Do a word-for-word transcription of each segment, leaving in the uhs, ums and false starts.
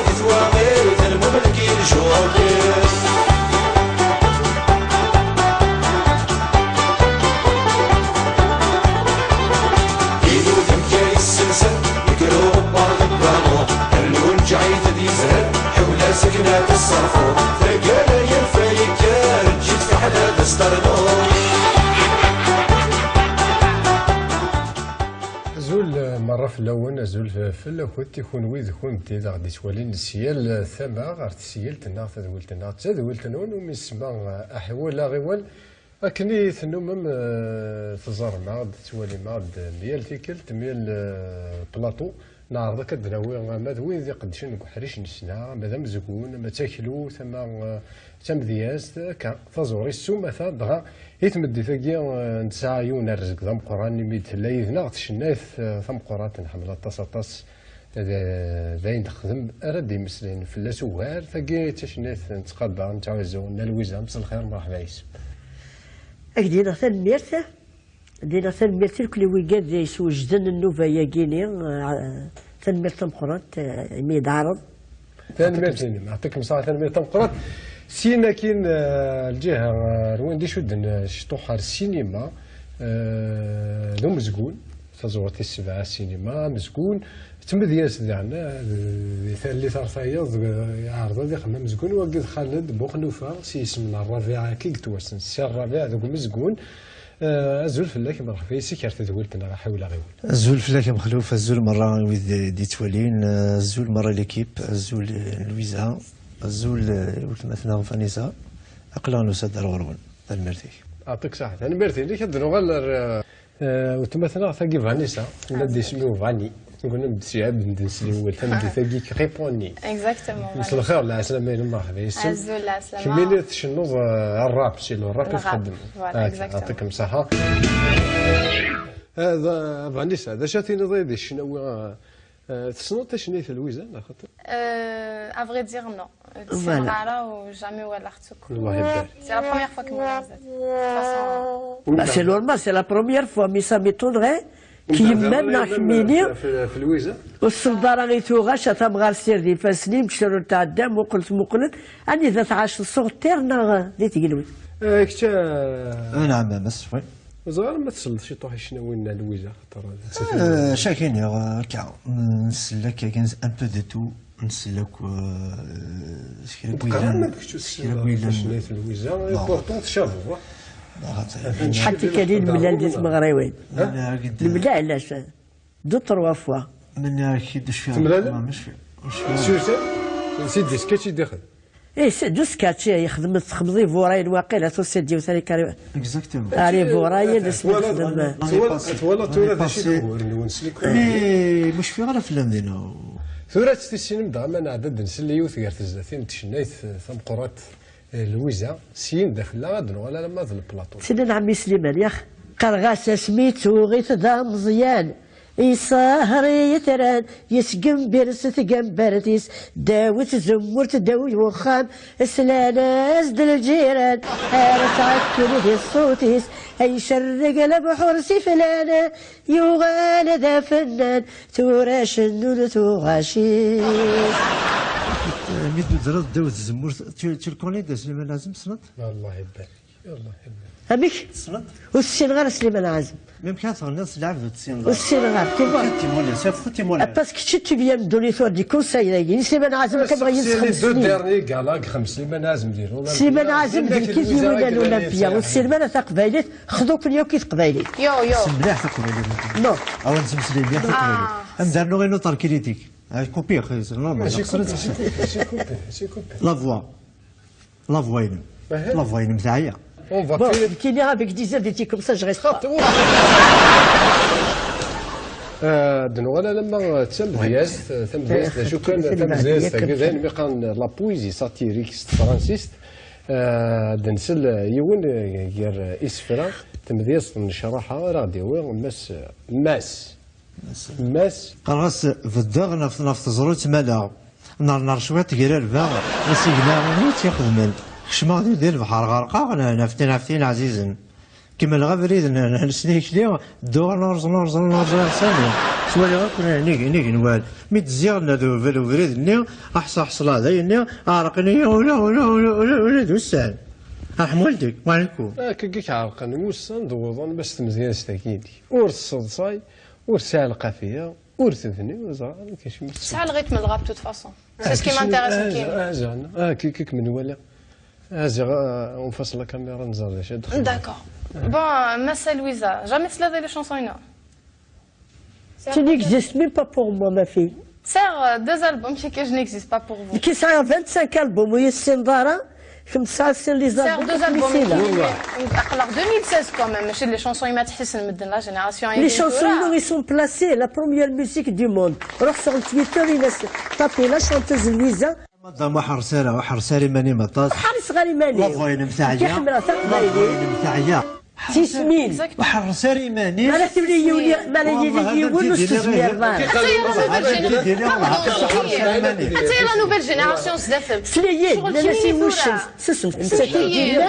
Di twaɣit n Lmumlek yelju awkir. Ilul tamka yesselsen, yekker uɣebbar deg waluḍ, rnu lǧaɛit d yezher, ḥewla sekna tesserfuḍ, taggara yerfa yekker, ǧǧet fiḥel ad as-ternuḍ. Azul, eh, merra fell-awen, azul f-, fell-akent, i kunwi d kunti d aɣ-d-ittwalin si yal tama ɣer tesgilt-nneɣ, tadwilt-nneɣ, d tadwilt-nwen, umi nsemma, eh, Aḥiwel Aɣiwel. Akken i tennumem, eh, teẓẓarem-aɣ-d, tettwalim-aɣ-d, eh, myal tikkelt, myal, eh, plateau, neɛreḍ akka ad d-nawi ama d wid iqeddcen deg uḥric n ssna, ama d amezgun, ama d taklut, ama, eh, d tamedyazt, akka, taẓuri s umata, dɣa i tmeddit-agi, eh, nesɛa yiwen n rrezg d ameqqran, imi d-tella yid-neɣ tcennayt, eh, tameqqrant, nḥemmel aṭas, aṭas, d, d ayen texdem ara d-imeslayen fell-as ugar. Tagi d tacennayt nettqadar, nettɛuzzu, Nna Lwiza, mselxir, mreḥba yes-m. Ak-d-iniɣ tanemmirt, d-iniɣ tanemmirt i nekni wigad yeswejden nnuba-yagi-ni, eh, tanemmirt tameqqrant, eh, imi i d-ɛreḍ. Tanemmirt-inem, yeɛṭikem ṣṣeḥḥa, tanemmirt tameqqrant. Syin akkin, eh, lǧiha, eh, n wanda icudden, eh, cṭuḥ ar ssinima, eh, d umezgun, taẓuri tis sebɛa ssinima, amezgun, d tmedyazt daɣen, eh, di tallit ar tayeḍ, eh, iɛreḍ ad ixdem amezgun, wagi d Xaled Buxnufa, s yisem n Rrabiɛ, akka i yettwassen, Si Rrabiɛ deg umezgun. Eh, azul fell-ak, mreḥba yes-k ar tedwilt-nneɣ, Aḥiwel Aɣiwel. Azul fell-ak a Mexluf, azul merra i wid d-ittwalin, eh, azul merra l'équipe, azul, eh, Lwiza, azul, eh, weltma-tneɣ Vanessa, aql-aɣ nusa-d ar ɣur-wen. Tanemmirt-ik. Yeɛṭik ṣṣeḥḥa, tanemmirt-inek, ad d-nuɣal ar, eh, eh, weltma-tneɣ tagi Vanessa, tenna-d isem-iw Vani. Nqulem-d s Ǧɛib n Denselwel, tameddit-agi Kriponi. Exactement, voilà. Mselxir, lɛeslama-inem, mreḥba yes-m. Azul, lɛeslama. Kemmini tcennuḍ, eh, rrap, c'est le rap i txeddem. Voilà, exactement. Yeɛṭikem ṣṣeḥḥa. Eh, d-, Vanessa, d acu ad tiniḍ i di ccnawi, eh, eh, tessneḍ tacennayt n Lwiza, neɣ xaṭer? Euh, à vrai dire, non. Ur ssineɣ ara u jamais walaɣ-tt akk. Allah ibarek. C'est la première fois que je vois ça. De toute façon. Bah, c'est normal, c'est la première fois, mais ça m'étonnerait. Kemmam neɣ kemmini, ur tselleḍ ara i tuɣac, a tamɣar ssired ifassen-im, kečč ur tɛedda, muqlet, muqlet, anida tɛaceḍ, sur terre neɣ di tegelwit? Eh, kečč, eh, ah, naɛam, a Mass, oui. Ẓer ma tselleḍ ciṭuḥ i ccnawi n Lwiza, xaṭer, eh, cakini, eh, akka, nsell akka, un peu de tout. Nsell akk, eh, s kra n wid yellan, s kra n wid yellan. Lwiza, et pourtant tcabeḍ. Acḥal tikkal i nemlal di tmeɣriwin. Nemlal, deux, trois fois. Temlalem? Sur scène? C'est des sketchs i d-ixdem. Eh, c'est des sketchs, yexdem, texdem iburayen waqila, tusiḍ-d yiwet ara ikari. Exactement. Ar iburayen, asmi twalaḍ, twalaḍ tura d acu i d-uguren-nwen s likul? Eh, ur cfiɣ ara fell-am dinna. Tura ad tt-tissinem daɣ, ma nɛedda ad nsel i yiwet gar tezlatin n tcennayt, eh, tameqqrant, eh, Lwiza, syin d afella ad nuɣal alamma d leplaṭu. Sina n ɛemmi Sliman, yax. Qqareɣ-as asmi tuɣit d ameẓyan, isehher i yetran, yesgembir s tgambert-is, ddaw tzemmurt, ddaw uxxam, slan-as-d lǧiran, ara ttɛekkun di ṣṣut-is, ay cerreg lebḥur s iflan, yuɣal d afennan, tura cennun tuɣac-is. Mi d-tudreḍ ddaw tzemmurt, tu, tu le connais de Slimane Azem, tessneḍ? Allah ibarek. Amek? Tessneḍ? Ur ssineɣ ara Slimane Azem. Même kan teɣniḍ s lɛebd ur tessineḍ ara. Ur ssineɣ ara, tu vois. Timunent, c'est fou, timunent. Parce que tu, tu viens me donner toi des conseils, dagi. Slimane Azem, kan bɣa yesxem les deux derniers galas i yexdem Slimane Azem di l'Olympia. Slimane Azem d nekk i d-yewwin l'Olympia. Ur tessinem ara taqbaylit, xḍu-ken yakk i teqbaylit. Yo, yo. Ssen mliḥ taqbaylit. Non. Awen ttmeslay mliḥ taqbaylit. Ah. Am darnu inu tar kritik. Ay, kupi, xi, c'est normal. J'ai coupé, j'ai coupé, j'ai coupé, j'ai coupé. La voix. La voix-inem. Aha. La voix-inem teɛya. On va... Bon, tirer. Nekkini avec dix heures d'été comme ça, je reste pas. Ah, d-nuɣal alamma d tamedyazt, tamedyazt, d acu kan, tamedyazt-agi d ayen mi qqaren la poésie satirique s tefransist. Eh, ad nsel yiwen, eh, gar isefra, tamedyazt n ccraḥa ara ɣ-d-yawi Mass, Mass. Mass. Qqareɣ-as beddeɣ naf, naf teẓrut maleɣ. Nerner cwiṭ gar rrbeɣ, asigna i tt-ixedmen. Kecmeɣ di, di lebḥer ɣerqeɣ, n-, naftin, naftin ɛzizen. Kemmleɣ abrid n, n, n snikli, dduɣ nurẓ, nurẓ, nurẓ iɣsan-iw. Ttwaliɣ akk inig, inig n wal. Mi d-ziɣ nna d ubrid-nni, aḥṣaḥṣla d ayenni, ɛerqen-iyi ula, ula, ula, ula, ula d ussan. Arḥem waldik, wa alaikum. Akka i k-ɛerqen wussan d wuḍan, ma s tmedyazt-agi-inek. Ur tesseḍsay, ur tesɛi lqafiya, ur tebni, ur ẓriɣ ara kacem. Tesɛa le rythme de rap, de toute façon. C'est ce qui m'intéresse, ah, nekkini. Ah, ah, ah, kik, kik, menwala. Ah, ziɣ, ah, on fasse la caméra, nẓer d acu ad d-xedmeɣ. D'accord. Bon, Massa Louisa, jamais tesliḍ i les chansons-inu? Tu n'existes même pas pour moi, ma fille. Sɛiɣ, euh, deux albums qui, que je n'existe pas pour vous. Nekk sɛiɣ vingt-cinq albums, ur yi-tessineḍ ara, kemm tesɛiḍ sin les albums. Sɛiɣ deux albums, aql-aɣ deux mille seize quand même, mačči les chansons-inu i ttḥessisen medden, la génération. Les chansons-inu, ils sont placés, la première musique du monde. Ruḥ sur Twitter, il a tapé la chanteuse Louisa. Madame, ur ḥerres ara, ur ḥerres ara iman-im aṭas. Ur ḥerrseɣ ara iman-im. La voix-inem teɛya. Nekk ḥemmleɣ taqbaylit. La voix-inem teɛya. Tismin. Ur ḥerres ara iman-im. Mi ara tili yiwen, mi ara yili yiwen, ur s-tezmireḍ ara. Attends, la nouvelle génération, ur ḥerres ara iman-im. Attends, la nouvelle génération, sdat-m. Sliyin, ccɣel nnan-as i wuccen. Susem, netta.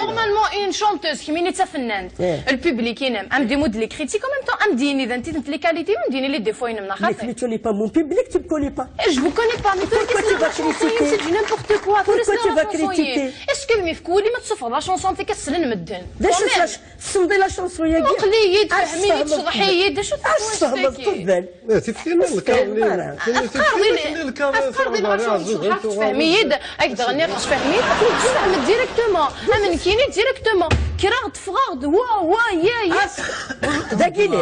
Normalement, une chanteuse, kemmini d tafennant. Eh. Le public-inem, am d-imudd les critiques, en même temps, am d-yini d anti-tent les qualités-im, am d-yini les défauts-inem, neɣ xaṭi? Mais tu connais pas mon public, tu me connais pas. Eh, je vous connais pas, mais pourquoi tu vas critiquer? C'est du n'importe quoi. Pourquoi tu vas critiquer? Est-ce que mi fkuli ma tsufɣeḍ la chanson-agi ad slen medden? D acu tessneḍ la chanson-agi? Aql-iyi-d, fehmi-yi-d, cḍeḥ-iyi-d, d acu tessneḍ? Qbel. Eh, tifti-nni lkaṛ-nni. Tifti-nni lkaṛ-nni. Tfehmi-yi-d, ad k-d-ɣenniɣ tfehmi-yi-d, ad k-d-ɣenniɣ tfehmi-yi-d, ad k-d-ssefhem-d directement. Am nekkini directement. Kkreɣ-d, ffɣeɣ-d, wa, wa, ya, ya. Dagi-nni.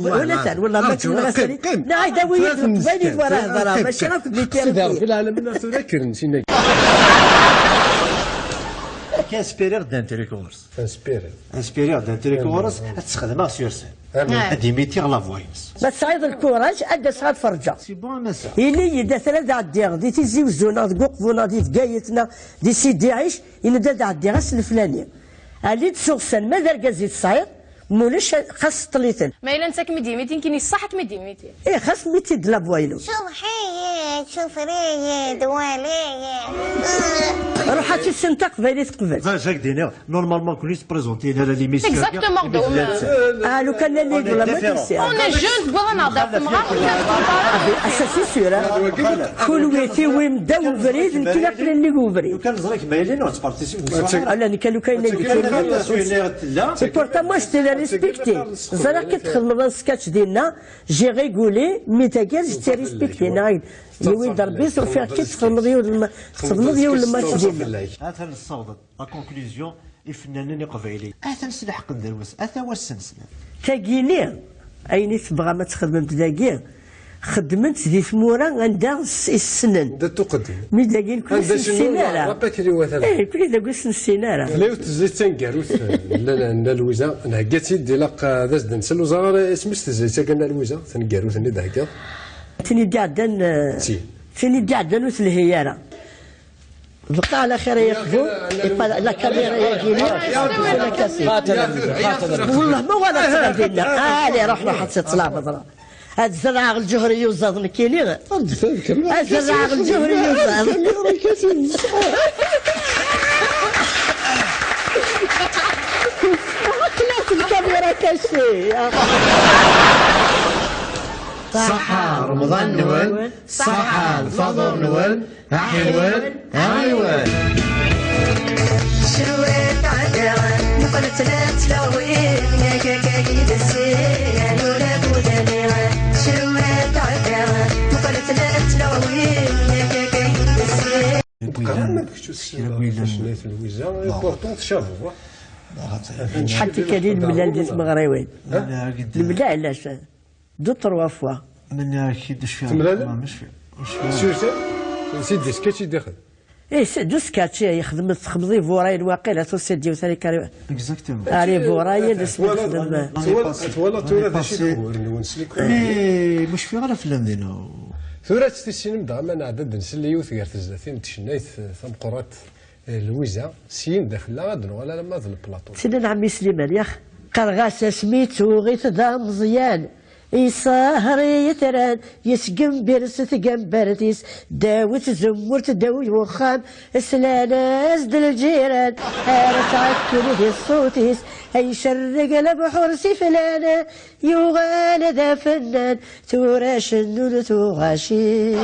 Wala tar, wala ma ttwalaɣ asali. Neɣ ad awi-yi-d leqbayel i wara hedreɣ, mačči akk d les terres. Sidi Rebbi lɛalamin, ar tura kkren sin-agi. Inspiriɣ-d un truc ɣur-s. Inspiriɣ. Inspiriɣ-d un truc ɣur-s, ad t-sxedmeɣ sur scène. Amen. Ad imitiɣ la voix-ines. Ma tesɛiḍ lkuraj, ad d-aseɣ ad ferǧeɣ. C'est bon, a Massa. Ini-yi-d, atan ad ɛeddiɣ di Tizi Uzzu neɣ deg Uqbu neɣ di Bgayet neɣ di Sidi Ɛic, ini-d ad ɛeddiɣ ass leflani. Ali-d s uɣsan, ma d argaz i tesɛiḍ, ma ulac, xas seṭṭel-iten. Ma yella netta kem-id-yimitin, kini ṣṣaḥ ad kem-id-yimitin. Ih, xas miti-d la voix-inu. Ceḍḥ-iyi-d, sufeɣ-iyi-d, wali-yi. Ruḥ ad tissen taqbaylit qbel. Bɣiɣ ad ak-d-iniɣ, normalement, kuni tettprésentin à l'émission. Exactement, donc, euh, ah, lukan nnan-iyi-d, on est différents. On est jeunes, tewwiḍ-aneɣ-d ɣer temɣart, ur d-tewwiḍ ara. Ah, ça c'est sûr, hein. Kunwi tiwim ddaw ubrid, nekkini aql-i nnig ubrid. Lukan neẓra kemm a yelli, ur tettpartisip deg usaɛa. Ala, nekk lukan nnan-iyi-d. Et pourtant, moi, je t'ai respecté. Ẓriɣ-k txedmeḍ un sketch dinna, j'ai rigolé, mais dagi, je t'ai respecté. Neɣ, yiwi-d Rebbi, ufiɣ-k txedmeḍ yiwen lma-, txedmeḍ yiwen lmatch dinna. Atan nessawḍ-d la conclusion, ifennanen iqbayliyen. Atan s leḥq n drus, ata wass-nsen. Tagini, ayen i tebɣam ad txedmemt dagi, xeddmen-tt di tmura anda s-, i ssnen. Da tuqeddem. Mi dagi nekni ur s-nessin ara. Anda s-, eh, nekni dagi ur s-nessin ara. Tella yiwet tezlit taneggarut, eh, n Nna Lwiza, nhegga-tt-id, ilaq, eh, ad as-d-nsel. Ur ẓriɣ ara isem-is tezlit-agi n Nna Lwiza, taneggarut-nni d-theggaḍ. Tin i d-iɛeddan, eh, tin i d-iɛeddan ur telhi ara. بقى على خير يا خبو. يبقى la caméra يا جيني. والله ما ولا تغدينا. آه، لي روح، روح، تطلع بضرة. هاد زرع الجهري يوزض نكيني. هاد زرع الجهري يوزض. الكاميرا كاشي. صحة رمضان نول، صحة الفضل نول. Aḥiwel, aḥiwel. Cwiṭ ɛeddaɣ, neqqel tlata tlawin, yak akka yid-sen, ula budani. Cwiṭ ɛeddaɣ, neqqel tlata tlawin, yak akka yid-sen. Teqram ma d kečč ur tessineḍ ara tutlayt n Lwiza, et pourtant tcabeḍ. Ḥatta kan i nemlal di tmeɣriwin. Nemlal, deux, trois fois. Temlal? Sur scène? C'est des sketchs i d-ixdem. Eh, c'est des sketchs, eh, yexdem, txedmeḍ i Vurayen, waqila tusiḍ-d yiwet ara ikari. Exactement. Ar i Vurayen, asmi twalaḍ, txedem. Twalaḍ, twalaḍ tura d acu i d ugur-nwen s likul? Eh, ur cfiɣ ara fell-am dinna. Tura ad tt-tissinem dɣa ma nɛedda ad nsel i yiwet gar tezlatin n tcennayt, eh, tameqqrant. Lwiza, syin d afella ad nuɣal alamma d leplaṭu. Ttinin ɛemmi Sliman, yax. Qqareɣ-as asmi tuɣ-it d ameẓyan, isehher i yetran, yesgembir s tgembert-is, ddaw tzemmurt, ddaw uxxam, slan-as-d lǧiran, ara ttɛekkin di ṣṣut-is, Ay cerreg lebḥur s iflan, yuɣal d afennan, tura cennun tuɣaci.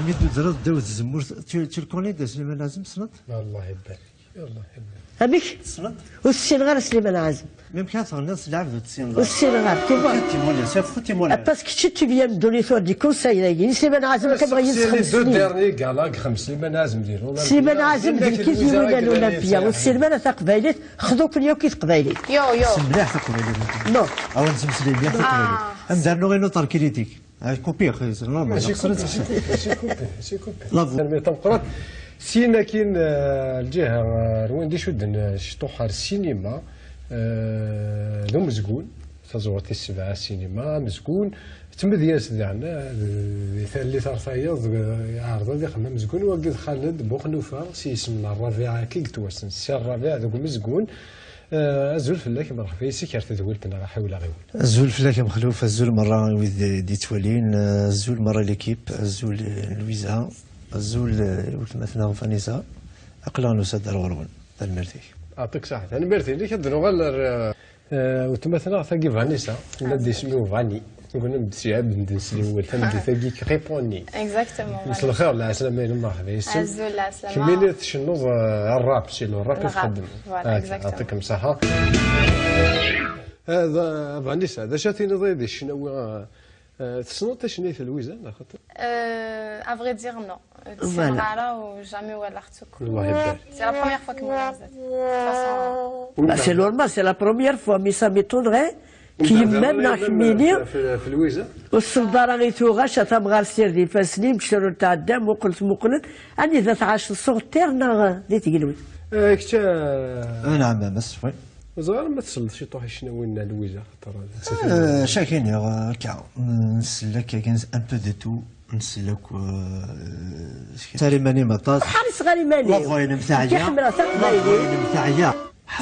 Mi d-tudreḍ ddaw tzemmurt, tu, tu le connais de Slimane Azem, tessneḍ? Allah ibarik. Allah ibarik. Amek? Tessneḍ? Ur ssineɣ ara Slimane Azem. Même kan teɣniḍ s lɛebd ur tt-ssineḍ ara. Ur ssineɣ ara, tu vois. Témoignage, faut témoignage. Parce que tu, tu viens me donner toi des conseils, dagi. Slimane Azem, kan bɣa yid-s xems snin. Slimane Azem, d lkiz yiwin n Olympia. Ur ssineɣ ara taqbaylit, xḍu-ken yakk i teqbaylit. Yo, yo. Ssen mliḥ taqbaylit. Non. Awen ttmeslay mliḥ taqbaylit. Am darnu inu tar kritik. Ay kupi, axi, c'est normal. Mačči kupi, mačči kupi, mačči kupi, mačči kupi. Lavu. Armi tameqqrant. Syin akkin, eh, lǧiha, eh, ar wanda icudden, eh, cṭuḥ ar ssinima, eh, d umezgun, taẓuri tis sebɛa ssinima, amezgun, d tmedyazt daɣen, eh, d, di tallit ar tayeḍ, eh, iɛreḍ ad ixdem amezgun, wagi d Xaled Buxnufa, s yisem n Rrabiɛ, akka i yettwassen, Si Rrabiɛ deg umezgun, Eh, azul fell-ak, merḥba yes-k ar tedwilt-nneɣ Aḥiwel Aɣiwel. Azul fell-ak a Mexluf, azul merra i wid d-ittwalin, eh, azul merra i l'équipe, azul, eh, Lwiza, azul, eh, i weltma-tneɣ Vanessa. Aql-aɣ nusa-d ar ɣur-wen. Tanemmirt-ik. Yeɛṭik ṣṣeḥḥa. Tanemmirt-inek. Ad d-nuɣal ar, eh, weltma-tneɣ tagi Vanessa, tenna-d isem-iw Vani. Gnem-d si Ɛebd n Sliwel, tameddit-agi k-réponi. Exactement. Mselxir, lɛeslama-inem, merḥba yes-m. Azul, lɛeslama. Kemmini tcennuḍ, eh, rap, c'est le rap i txeddem. Voilà, exactement. Yeɛṭikem ṣṣeḥḥa. Eh, Vanessa, d acu ad tiniḍ di ccnawi, eh, tessneḍ tacennayt n Lwiza, neɣ xaṭi? Euh, à vrai dire, non. Ur tt-ssineɣ ara u jamais walaɣ-tt akk. Allah ibarik. C'est la première fois que je la vois. Bah, c'est normal, c'est la première fois, mais ça m'étonnerait. Kemmini neɣ kemmini, ur tselleḍ ara i tuɣac, a tamɣar ssired ifassen-im, kečč tura tɛedda, muqel tmuqleḍ, anida tɛaceḍ, sur terre neɣ di tegelwit? Eh, kečč, eh, anɛam, a Mass, oui. Ẓer ma tselleḍ ciṭuḥ i ccnawi n Lwiza, xaṭer d... Eh, cakini, eh, akka, nsell akka, un peu de tout, nsell akk, eh, ssar iman-im aṭas. Ḥares ɣer iman-im. La voix-inem teɛya. Ḥemmleɣ taqbaylit. La voix-inem teɛya.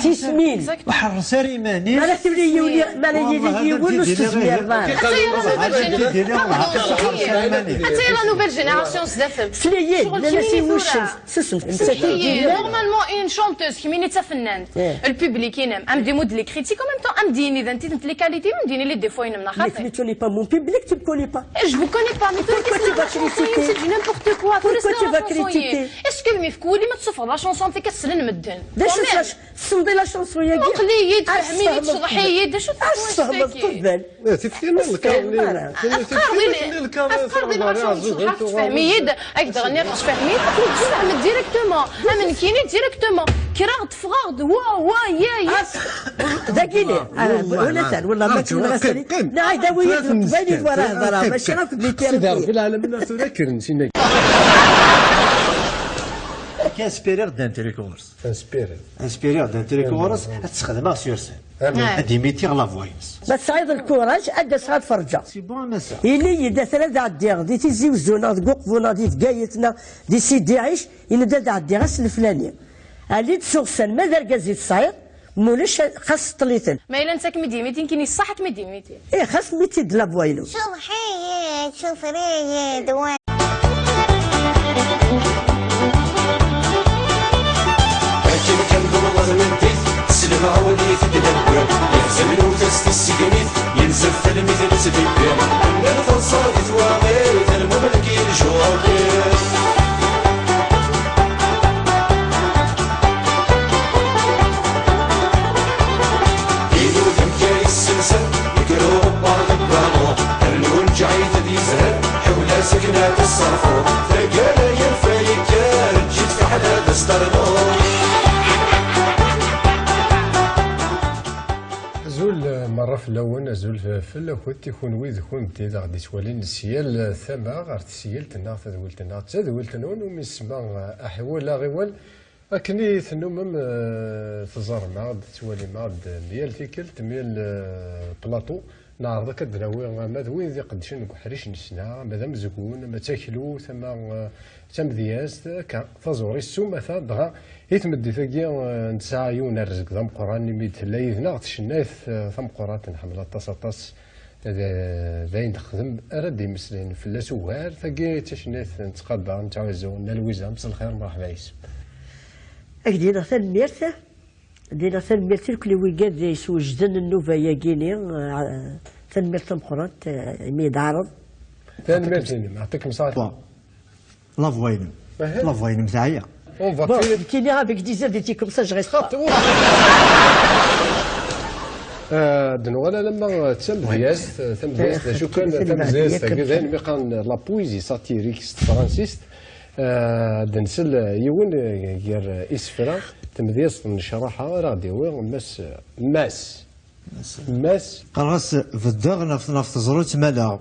Tismin. Ḥerres ar iman-im. Ma la tili yiwen, ma la yili yiwen ur s-tezmireḍ ara. Attends, la nouvelle génération, attends, la nouvelle génération, sdat-m. Sliyin, nnan-as i wuccen. Susem, netta i d-yennan. Normalement, une chanteuse, kemmini d tafennant. Le public-inem, am d-imudd les critiques, en même temps, am d-yini d anti-tent les qualités-im, am d-yini les défauts-inem, neɣ xaṭi? Mais tu ne connais pas mon public, tu me connais pas. Eh, je vous connais pas, mais tura qu'est-ce que tu vas critiquer? C'est du n'importe quoi. Pourquoi tu vas critiquer? Est-ce que mi fkuli ma tsuffɣeḍ la chanson, am tek ad slen medden? D acu tessneḍ i la chanson-agi? Muqel-iyi-d, fhem-iyi-d, cḍeḥ-iyi-d, d acu tessneḍ? Qbel. Eh, tifti-nni lkaṛ-nni. Tifti-nni lkaṛ-nni. Tfehmem-iyi-d, ad k-d-ɣenniɣ tfehmem-iyi-d, ad k-d-sfehmeɣ directement. Am nekkini directement. Kkreɣ-d, ffɣeɣ-d, wa, wa, ya, ya. Dagi-nni. Wala atan, wala ma ttwalaɣ ass-agi. Neɣ ad awi-yi-d leqbayel i wara hedreɣ, mačči akk d likaṛ. Sidi Ṛebbi lɛalamin, ar tura kkren sin-agi. Inspiriɣ-d un truc ɣur-s. Inspiriɣ. Inspiriɣ-d un truc ɣur-s, ad t-sxedmeɣ sur scène. Ad d-imitiɣ la voix-ines. Ma tesɛiḍ lkuraj, ad d-aseɣ ad ferǧeɣ. C'est bon, a Massa. Ini-yi-d, atan ad ɛeddiɣ di Tizi Uzzu neɣ deg Uqbu neɣ di Bgayet neɣ di Sidi Ɛic, ini-d ad ɛeddiɣ ass leflani. Ali-d sur scène, ma d argaz i tesɛiḍ, ma ulac, xas seṭṭel-iten. Ma yella netta ad kem-id-yimiti, nekkini ṣṣeḥ ad kem-id-yimiti. Ih, xas miti-d la voix-inu. Ceḍḥ-iyi-d, sufeɣ-iyi-d, wa. Akken kan tewweḍ tmeddit, teslam awal i tedlabbir, yeḥzen lewtas tissegnit, yenzef talmit n sbibbir, nnan taḍsa di twaɣir, talmumelk i ljuwaṭir. Inudem kan yessensen, yekker uɣebbar deg waluḍ, rnu nǧeɛ-it ad yezher, ḥewla sakna taṣerfuḍ, taggara yerfa yekker, eǧǧ-it fiḥel ad as-ternuḍ. Azul, eh, merra fell-awen, azul f-, fell-akent, i kunwi d kunti d aɣ-d-ittwalin si yal tama ɣer tesgilt-nneɣ, tadwilt-nneɣ, d tadwilt-nwen umi nsemma, eh, Aḥiwel Aɣiwel. Akken i tennumem, eh, teẓẓarem-aɣ-d, tettwalim-aɣ-d, eh, myal tikkelt, myal, eh, plateau, neɛreḍ akk ad d-nawi ama d wid iqeddcen deg uḥric n ssna, ama d amezgun, ama d taklut, ama, eh, d tamedyazt, akka, taẓuri s umata, dɣa i tmeddit-agi, eh, nesɛa yiwen n rrezg d ameqqran, imi d-tella yid-neɣ tcennayt, eh, tameqqrant, nḥemmel aṭas, aṭas. D, d ayen texdem ara d-imeslayen fell-as ugar. Tagi d tacennayt nettqadar, nettɛuzzu, Nna Lwiza, mselxir, mreḥba yes-m. Ad k-d-iniɣ tanemmirt. Dina, tanemmirt i nekni wigad yeswejden nnuba-yagi-ni, eh, tanemmirt tameqqrant, eh, imi i d-ɛreḍ. Tanemmirt-inem, yɛṭikem ṣṣeḥḥa. Bon. La voix-inem. Aha. La voix-inem teɛya. On va Bon, faire. Kini avec dix heures de comme ça, je reste pas. Xaṭi, ur- Ah, d-nuɣal alamma d tamedyazt, tamedyazt, d acu kan, tamedyazt-agi d ayen mi qqaren la poésie satirique s tefransist. Ah, d-nsel yiwen, eh, gar isefra, tamedyazt n ccraḥa, ara ɣ-d-yawi Mass, Mass, Mass. Qqareɣ-as beddeɣ naf, naf teẓru ttmaleɣ.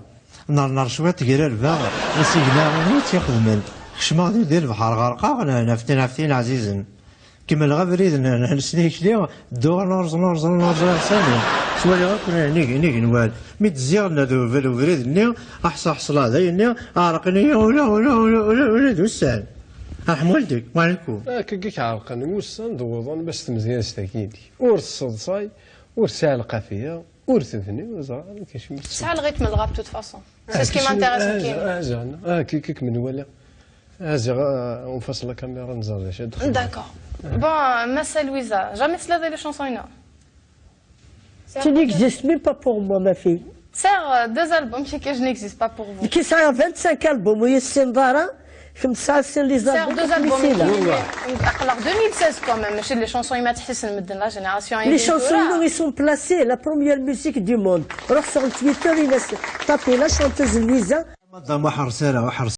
Nerner cwiṭ gar rbeɣ, asigna i tt-ixedmen. Kecmeɣ di, di lebḥer ɣerqeɣ, n-, naftin, naftin ɛzizen. Kemmleɣ abrid n, n, n snikli, dduɣ nurẓ, nurẓ, nurẓ iɣsan-iw. Ttwaliɣ akk n-, nig-, nigenwal. Mi d-zziɣ nna d ubrid-nni, aḥṣaḥṣla d ayenni, ɛerqen-iyi ula, ula, ula, ula, ula d ussan. Arḥem waldik, wa ɛlikum. Akka i k-ɛerqen wussan d wuḍan, ma s tmedyazt-agi-inek. Ur tesseḍsay, ur tesɛi lqafiya, ur tebni, ur ẓriɣ ara kacem. Tesɛa le rythme de rap, de toute façon. C'est ce qui m'intéresse, ah, Kim. Ah, ah, ah, kik, kik, menwala. Ah, ziɣ, ah, on fasse la caméra, nẓer d acu ad d-xedmeɣ. D'accord. Bon, Massa Louisa, jamais tesliḍ i les chansons-inu? Tu n'existes même pas pour moi, ma fille. Sɛiɣ, euh, deux albums, qui que je n'existe pas pour vous. Qui ça a vingt-cinq albums, oui, c'est une vara. Comme ça, c'est les albums. Sɛiɣ deux albums, aql-aɣ deux mille seize quand même, mačči d les chansons i ma ttḥessisen medden, la génération. Les chansons, non, ils sont placés, la première musique du monde. Ruḥ sur Twitter, il a tapé la chanteuse Louisa. Madame, ur ḥerres ara, ur ḥerres.